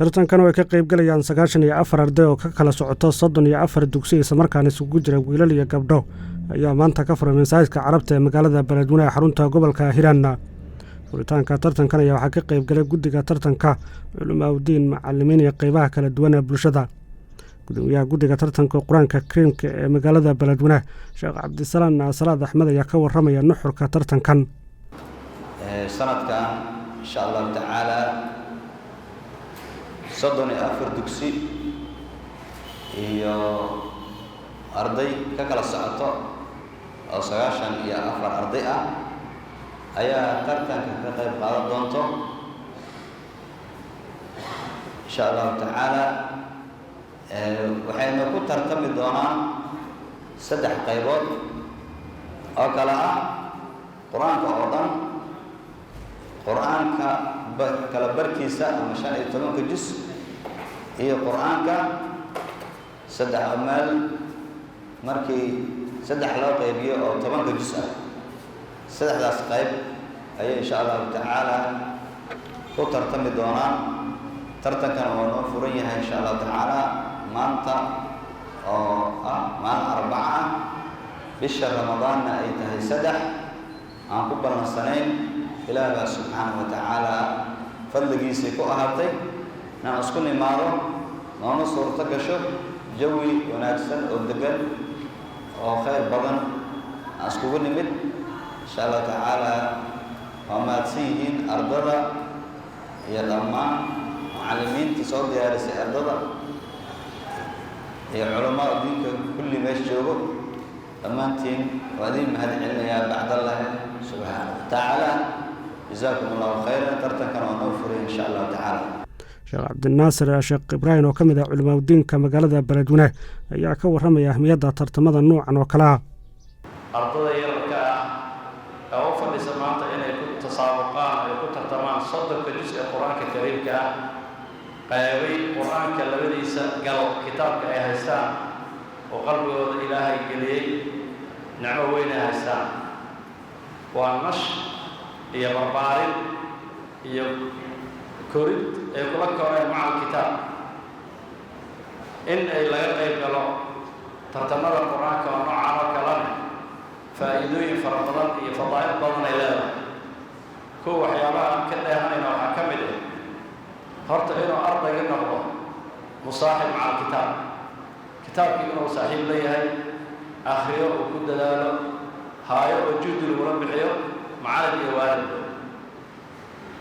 Tartankan oo ay ka qaybgalayaan 94 arday oo ka kala socoto 34 dugsi, islamarkaana isugu jira wiilal iyo gabdho, ayaa maanta ka furay masaajidka Carabta ee magaalada Beledweyne ee xarunta gobolka Hiiraan. Furitaanka tartankan ayaa waxaa ka qaybgalay guddiga tartanka, culimaaudiin, macalimiin iyo qeybaha kala duwan ee bulshada. Gudoomiyaha guddiga tartanka Qur-aanka Kariimka ee magaalada Beledweyne, Sheekh Cabdisalaan Salaad Axmed, ayaa ka waramaya nuxurka tartankan. Sanadkan, insha Allahu tacaala, 34 dugsi iyo arday ka kala socoto oo 94 arday ah ayaa tartanka ka qayb qaadan doonto, insha Allahu tacaala. Waxayna ku tartami doonaan saddex qaybood oo kale ah: Qur-aanka oo dhan, Qur-aanka kala barkiisa ama 15-ka jus, iyo Qur-aanka saddex meel markii saddex loo qaybiyo oo 10-ka jus ah. Saddexdaas qayb ayay, insha Allahu tacaala, ku tartami doonaan. Tartankana waa noo furan yahay, insha Allahu tacaala, maanta oo ah maalin Arbaca ah, bisha Ramadaanna ay tahay 3. Aan ku ballansanayn, Ilaah baa subxaana wa tacaala fadligiisii ku ahaatay inaan isku nimaado, noona suurto gasho jawi wanaagsan oo degan oo khayr badan aan iskugu nimid, insha Allahu tacaala. Waa mahadsan yihiin ardada iyo dhammaan macallimiinta soo diyaarisay ardada iyo culammada diinka kulli meesha joogo. Dhammaantiin waa idiin mahad celinayaa bacdallahi subxaana wa tacaala. Jazaakum Allahu khayran. Tartankan waa noo furay, insha Allahu tacaala. Sheekh Cabdinaasir Sheekh Ibraahim oo ka mid ah culimaaudiinka magaalada Beledweyne ayaa ka warramaya ahmiyadda tartamada noocan oo kale ah. Ardada yararka ah ee u fadhisa maanta inay ku tasaabuqaan, ay ku tartamaan 30-ka jus ee Qur-aanka Kariimka ah, qaybay Qur-aanka labadiisa gal, kitaabka ay haystaan oo qalbigooda Ilaahay geliyey, nicmo weyn ay haystaan. Waa nash iyo barbaarin iyo korid ay kula koreen maca alkitaab. In ay laga qayb galo tartamada Qur-aanka oo noocan oo kalena faa'iidooyin fara badan iyo fadaa'il badan ay leedahay. Kuwa waxyaabaha aan ka dheehanayna waxaa ka mid ah horta inuu ardayga noqdo musaaxib maca alkitaab, kitaabkii inuu saaxiib la yahay, akhriyo, uu ku dadaalo, haayo oo juhdi lagula bixiyo, macalin iyo waalid.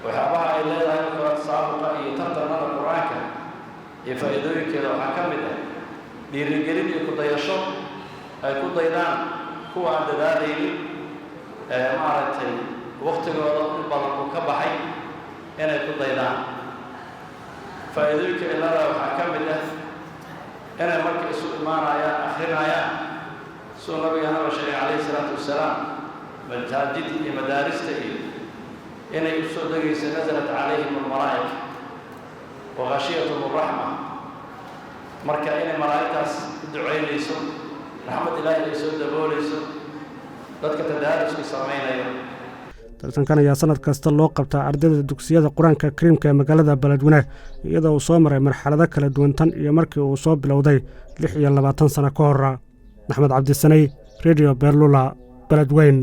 Waxyaabaha ay leedahay oo kale tasaabuqa iyo tartamada Qur-aanka iyo faa'iidooyinkeeda waxaa ka mid ah dhiirigelin iyo ku-dayasho ay ku daydaan kuwa aan dadaalaynin ee maaragtay waktigooda in badan uu ka baxay inay ku daydaan. Faa'iidooyinka ay leedahay waxaa ka mid ah inay marka isu imaanayaan, akhrinayaan, siduu nabiganaba sheegay calayhi salaatu wasalaam, masaajid iyo madaarista iyo inay u soo degayso nazalat calayhim almalaa'ika wa khashiyathum alraxma. Marka inay malaa'igtaas u ducaynayso, raxmad Ilaahay ay soo daboolayso dadka tadaaruska samaynayo. Tartankan ayaa sanad kasta loo qabtaa ardayda dugsiyada Qur-aanka Kariimka ee magaalada Beledweyne, iyadoo uu soo maray marxalado kala duwan tan iyo markii uu soo bilowday 26 sano ka hor. Axmed Cabdisanay, Radio Beerlula, Beledweyn.